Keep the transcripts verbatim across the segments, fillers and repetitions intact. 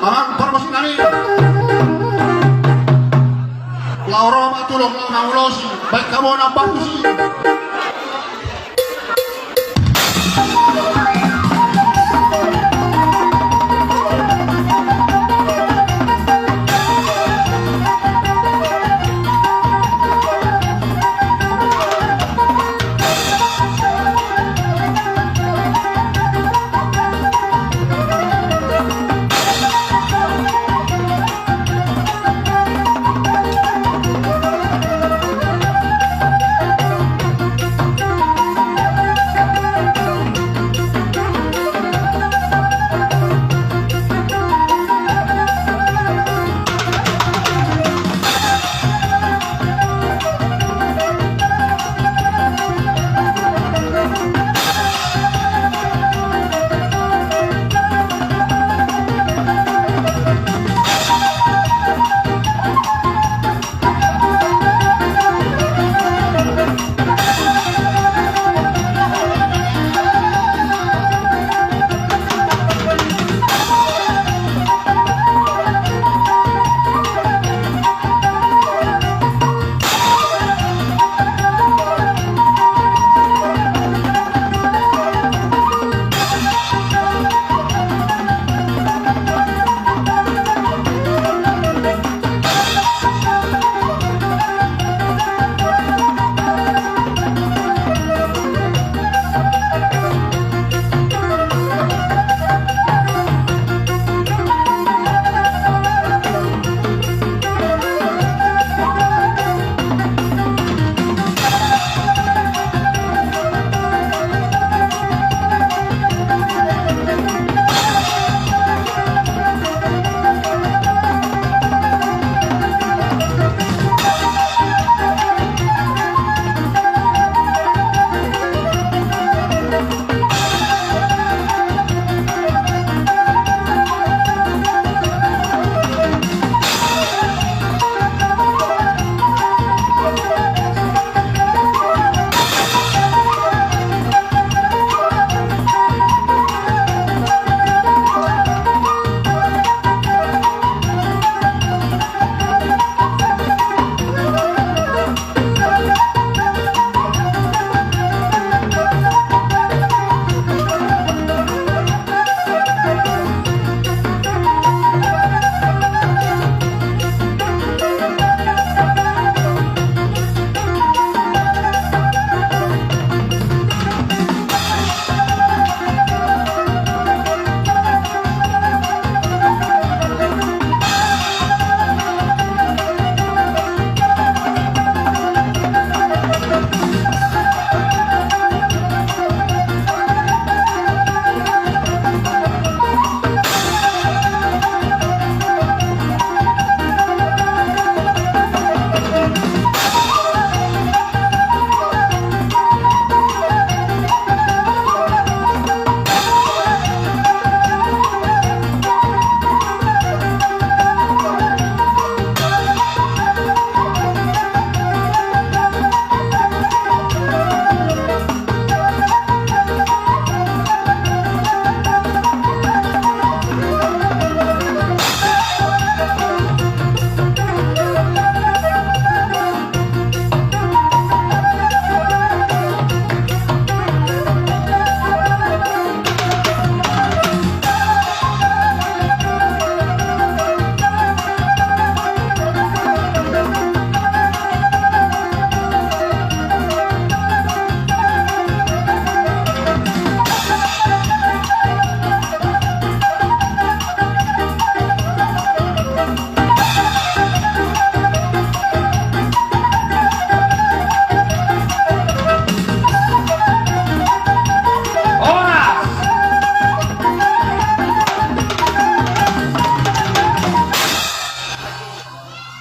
Amang pargonsi nami. Laho ro ma tulang na mangulosi, baen hamu na parusi.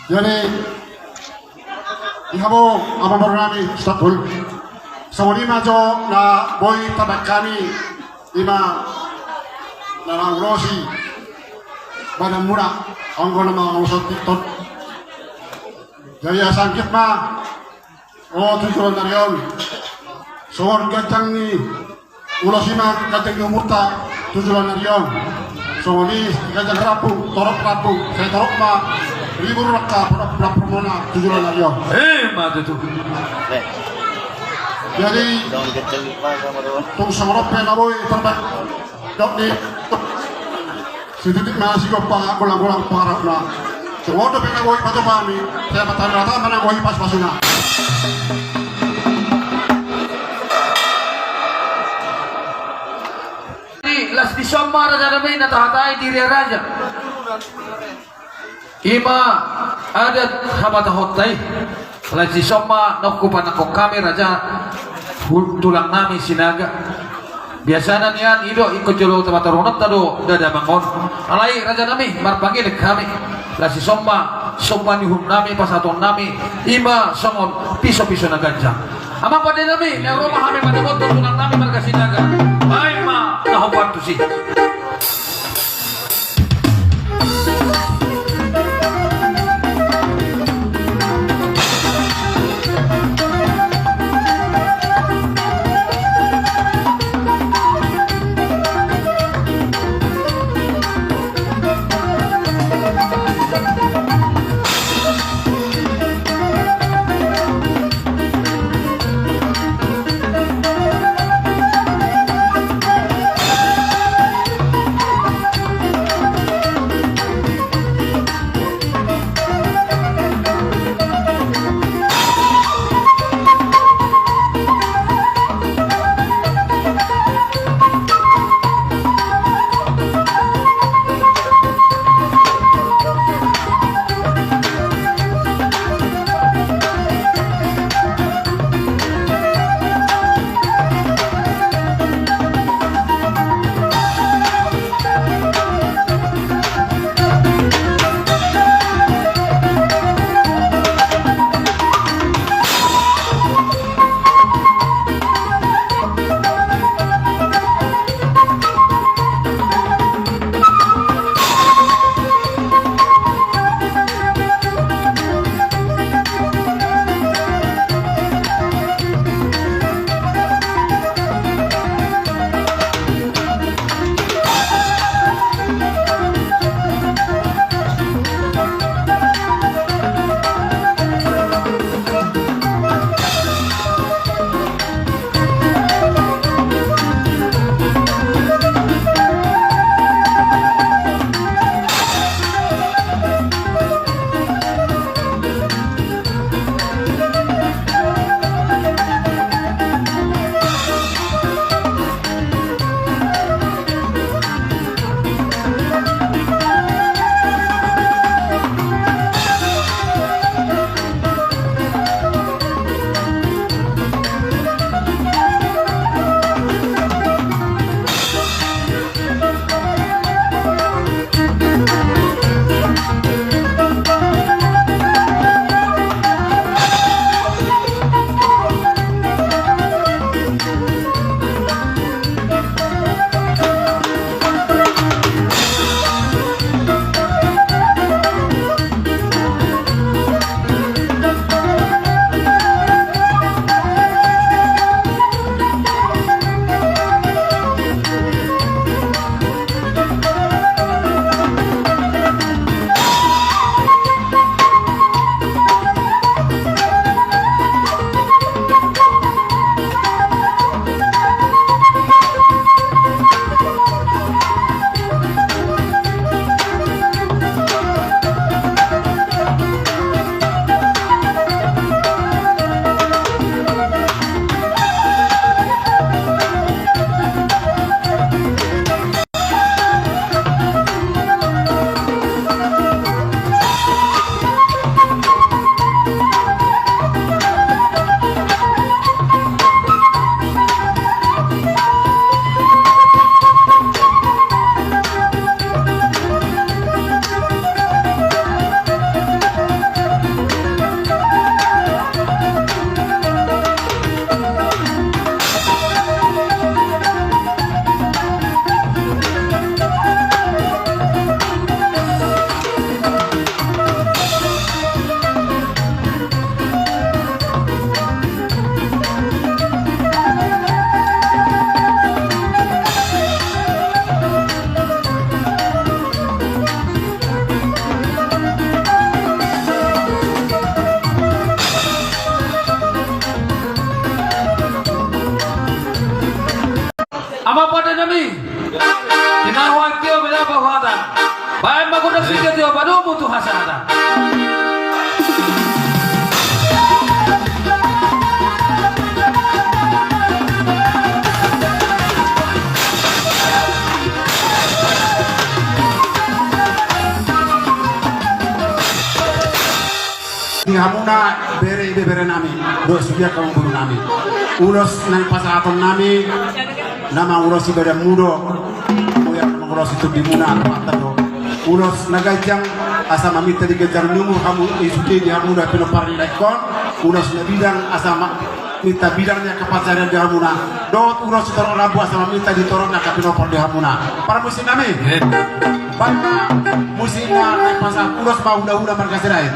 Jadi, i hamu amang boru nami, stop dulu. Songon i ma jo na boi tadok hami, i ma na mangulosi badanmuna, anggo na mangulosi tingki on. Jadi asa anggiat ma, o, tu joloan ni ari on, songon ganjang ni ulos i ma ganjang ni umurta tu joloan ni ari on. Songon i, ganjang rambu, torop rambu, sai torop ma ribur rangka, pondok pondok pondok na tujuan na dio. Eh, ma tutu. Jadi, tung songon on pe na boi tarbagi. Dok ni, situtu ma sigompa golang-golang pangarahutna. Songon on dope na boi patupahon i, sai patari rata ma na boi pasu-pasuna. Jadi, las dison ma raja nami na tahatai di ria raja. I ma adat habatahonta i. Las dison ma naung hupanangkok hami raja hu-, tulang nami Sinaga. Biasana nian i do ingkon jolo tapatorunonta do damang on. Alai raja nami marpangiling hami. Las dison ma somba ni uhum nami pasahaton nami. I ma songon piso-piso na ganjang. Amang pande nami, na ro ma hami mandapothon tulang nami marga Sinaga. Baen ma na hombar tusi. Amang pande nami, di na huaeng tio beda pahuatan. Baen ma gondang sian tio, padomu tu hasahatan. Di hamuna bere ibebere nami, dohot sude angka boru nami. Ulos na pasahaton nami, na mangulosi badanmu do. Molo na mangulosi tondimuna, na mata do. Ulos na ganjang, asa maminta di ganjang ni umur hamu, i sude di hamuna pinompar ni lae on. Ulos na bidang, asa ma-, minta bidang ni angka pansarian di hamuna. Dohot ulos sitorop rambu, asa maminta di torop ni angka pinompar di hamuna. Parmusik nami. Baen ma musikna, na pasahat ulos ma hulahula marga Sirait.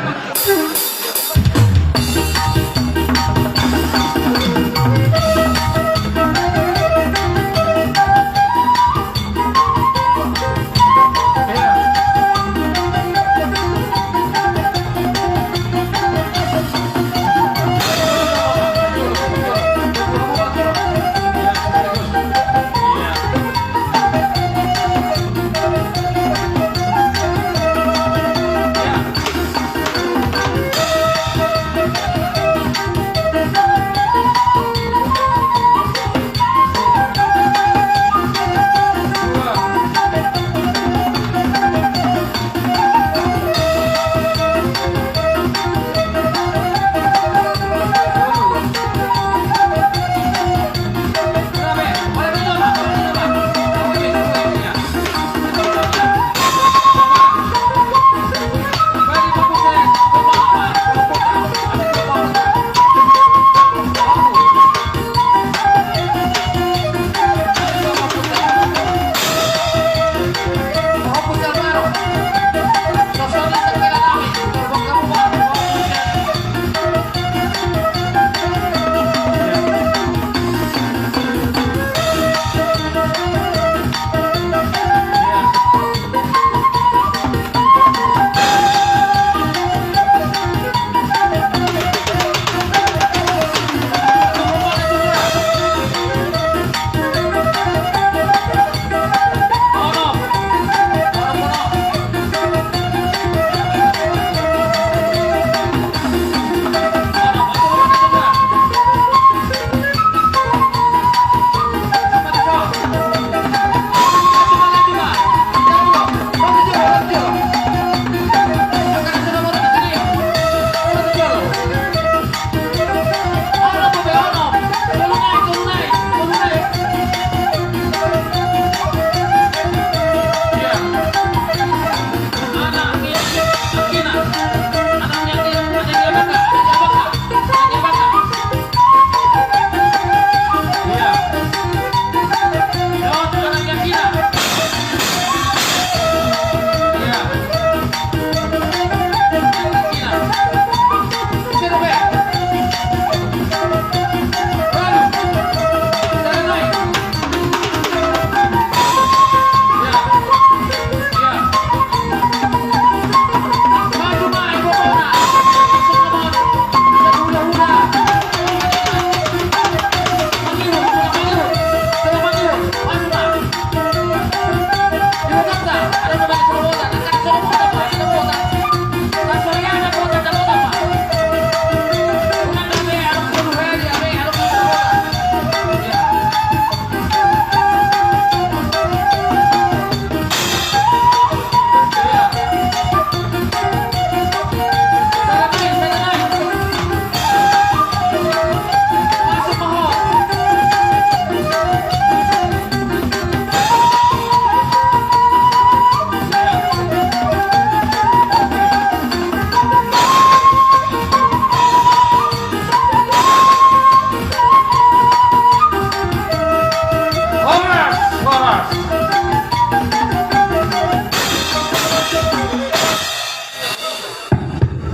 Horas, horas.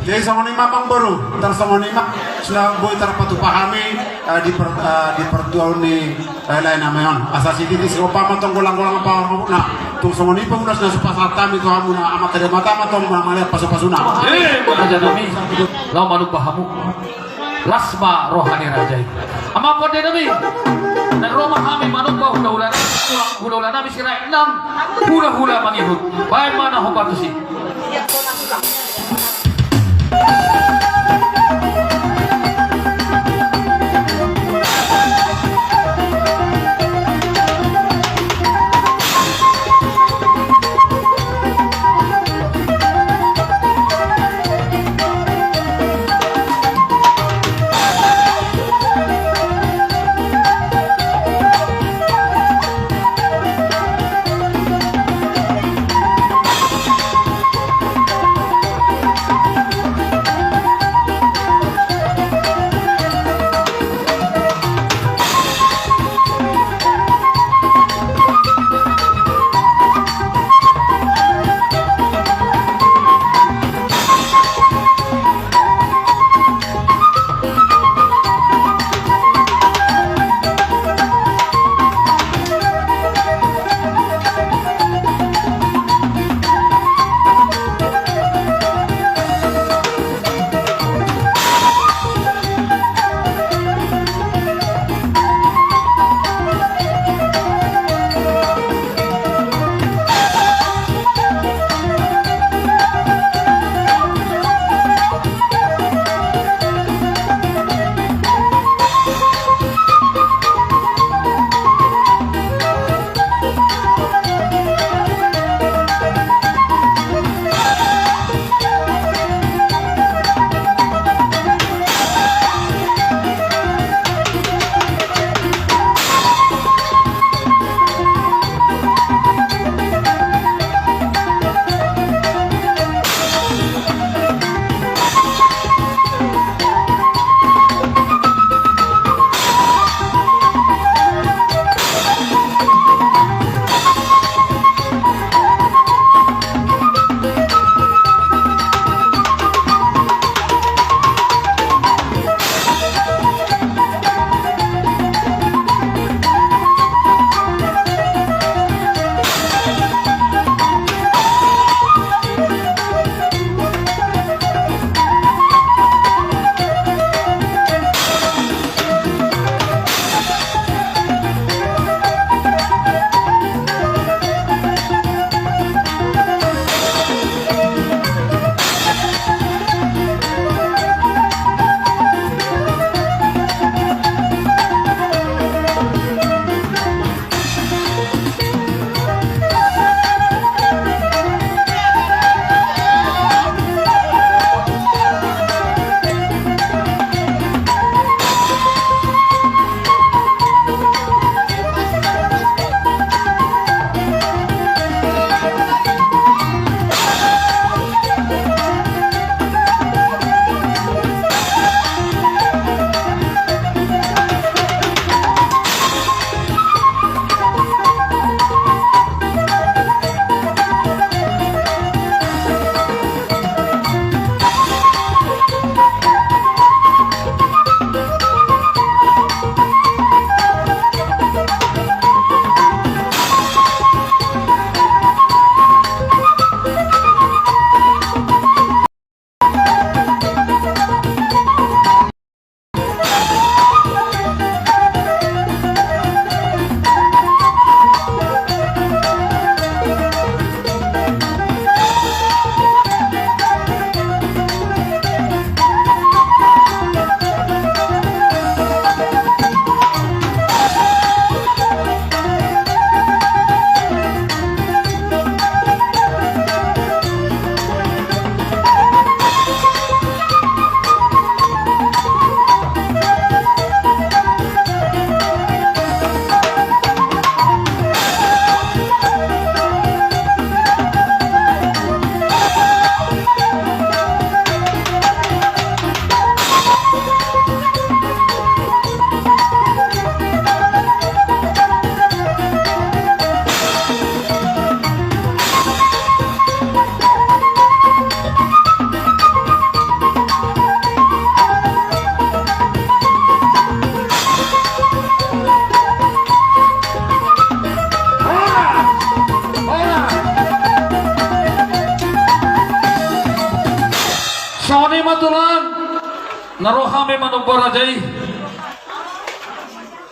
Jadi songon i ma amangboru, tar songon i ma, songon boi tarpatupa hami, eh, di per-, eh, di partuaon ni, eh, lae nami on. Asa sititi siompa ma tong golang-golang pahorbutna. Tung songon i pe ulos na so pasahat hami tu hamuna, Amanta Debata ma tong na mangalean pasu-pasuna. Eh, raja nami, laho manumpak hamu. Las ma roha ni raja i. Amang pande nami, na ro ma hami manumpak hula-hula. Hulahula nami Sirait nang hulahula mangihut. Baen ma na hombar tusi. Songon i ma tulang, na ro hami manomba raja i.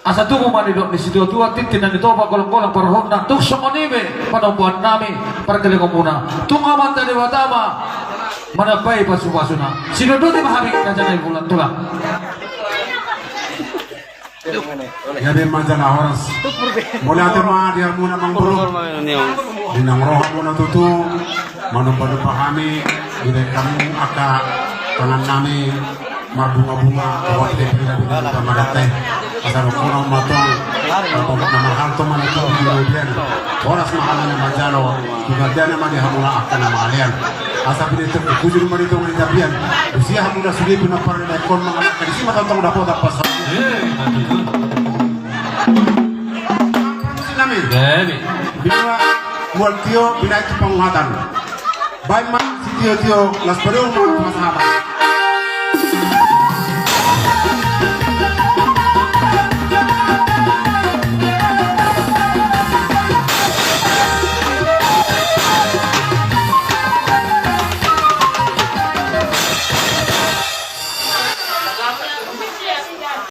Asa tubu ma nidok ni situatua, tintin na nitopa, golanggolang parrohonna, tung songon i be panomboannami, pargellengonmuna. Tung Amanta Debata ma manambai pasupasuna. Sidodoti ma hami, raja nami, bulan tulang. Ia be ma jala horas. Mauliate ma di hamuna, amangboru. Unang ro hamuna tutu manombanomba hami, dibahen hamu angka tangannami marbungabunga, dohot di pinggan-pinggan pamarate. Asa dohonon ma tong, na marhalto ma na tubu di robean. Horas ma hami na manjalo, tu gabe ma di hamuna angka na mangalean. Asa pinantikhon hujur ma di tonga ni tapian. Di si hamuna sude pinampar ni daekkon mangalangka, di si ma tongtong dapotan pasahat. Nami. Binahen mual tio, binahen tu panguhatan. Baen ma sitiotio, laos padomu ma tu hasahatan.